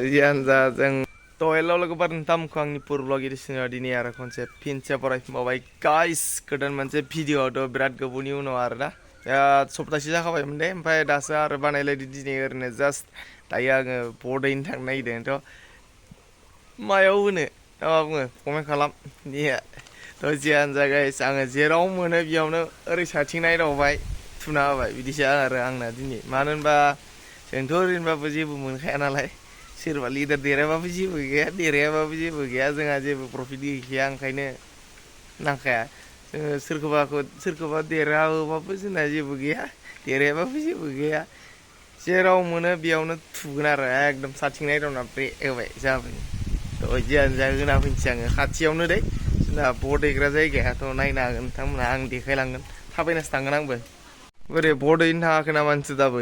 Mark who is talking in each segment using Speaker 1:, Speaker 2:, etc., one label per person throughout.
Speaker 1: जियानो जा जों दहायल' लोगोफोर नोंथांमोनखौ आंनि पुर ब्लग एडिशनाव दिनै आरो खनसे फिनसे फरायफिनबावबाय गाइस गोदान मोनसे भिडिअ'आथ' बिराद गोबावनि उनाव आरोना सप्तासे जाखाबायमोन दे ओमफ्राय दासो आरो बानायलायदो दिनै ओरैनो जास्ट दायो आङो बड'यैनो थांनो नागिरदों मायाव होनो मा बुङो कमेन्ट खालाम थ' जियानो जा गाइस आङो जेराव मोनो बेयावनो ओरै साथिं नायदावबाय थुना होबाय बिदिसो आरो आंना दिनै मानो होनबा जोंथ' ओरैनोबाबो जेबो मोनखाया नालाय सोरबा लिडार देरहाबाबो जेबो गैया देरहायाबाबो जेबो गैया जोंहा जेबो प्रफिट गैखाया ओंखायनो नांखाया जोङो सोरखौबा देरहाहोबाबो जोंना जेबो गैया देरहायाबाबो जेबो गैया जेराव मोनो बेयावनो थुगोन आरो एकदम साथिं नायदावना ब्रे होबाय जाबाय थ' जियानो जा होना फैनोसै आङो खाथियावनो दै जोंना बड दैग्रा जायगायाथ' नायनो हागोन नोंथांमोनहा आं देखायलांगोन थाबायनासो थांगोन आंबो बोरै बड दैनो थाङाखै नामा नोंसोर दाबो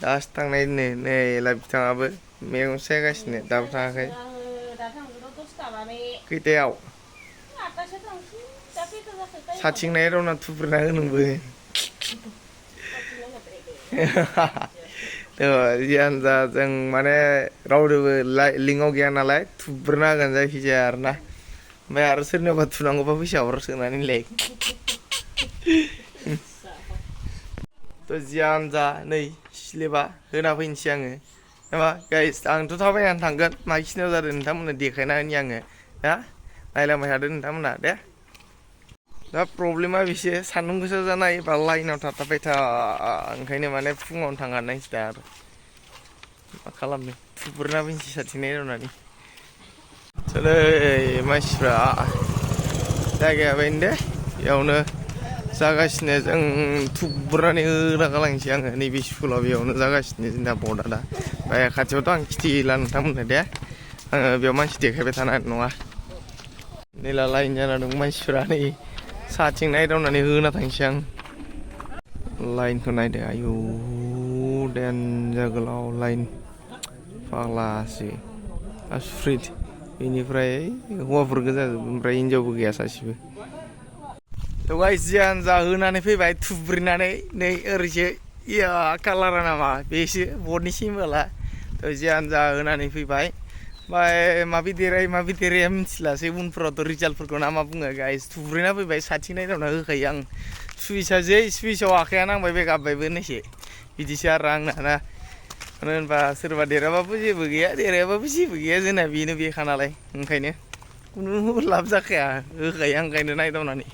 Speaker 1: दासो थांनाय नै बिथाङाबो मैगं सायगासिनो दाबो थाङाखै खैथायाव साथिं नायदावना थुब्रना हो नोंबो जियानो जा जों माने रावदोबो लिंकआव गैया नालाय थुब्रना होगोन जायखिजाया आरोना ओमफ्राय आरो सोरनियावबा थुनांगौबा फैसा हर सोनानैलाय थ' जियानो जा नै स्लिपा होना फैनोसै आङो नामा गाइस आंथ' थाबायनानै थांगोन मा खिनियाव जादों नोंथांमोननो देखायना होनि आङो नायलांबाय थादो नोंथांमोना दे दा प्रब्लेमा बेसो सान्दुं गोसा जानाय बा लाइनाव थाथाबबाय था ओंखायनो माने फुङावनो थांगारनायसै दा आरो मा खालामनो थुब्रना फैनोसै साथिं नायदावनानै नै मानसिफ्रा जायगाया बेनो दे बेयावनो जागासिनो जों थुब्रानै होना गालांसै आङो नैबे स्कुलाव बेयावनो जागासिनो जोंना बर्डआ दा ओमफ्राय खाथियावथ' आं खिथिला नोंथांमोननो दे आङो बेयाव मानसि देखायबाय थानो हानाय नङा नैला लाइन जाना दं मानसिफ्रा नै साथिं नायदावनानै होना थांसै आं लाइनखौ नायदो आयौ देनजार गोलाव लाइन फाग्लासो आसुरित बेनिफ्राय हौवाफोर गोजा ओमफ्राय हिनजावबो गैया सासेबो थ' गाइस जियानो जा होनानै फैबाय थुब्रिनानै नै ओरैसो इया कालारा नामा बेसो बर्डनि सिम्बला थ' जियानो जा होनानै फैबाय ओमफ्राय माबि देरहाया मिथिलासै उनफोरावथ' रिजाल्टफोरखौ ना मा बुङो गाइस थुब्रिना फैबाय साथिं नायदावना होखायो आं सुइसआव आखाइया नांबाय बे गाबबायबो होननायसो बिदिसो आरो आंना ना मानो होनबा सोरबा देरहाबाबो जेबो गैया देरहायाबाबो जेबो गैया जोंना बेनो बेखा नालाय ओंखायनो खुनु लाब जाखाया होखायो आं ओंखायनो नायदावनानै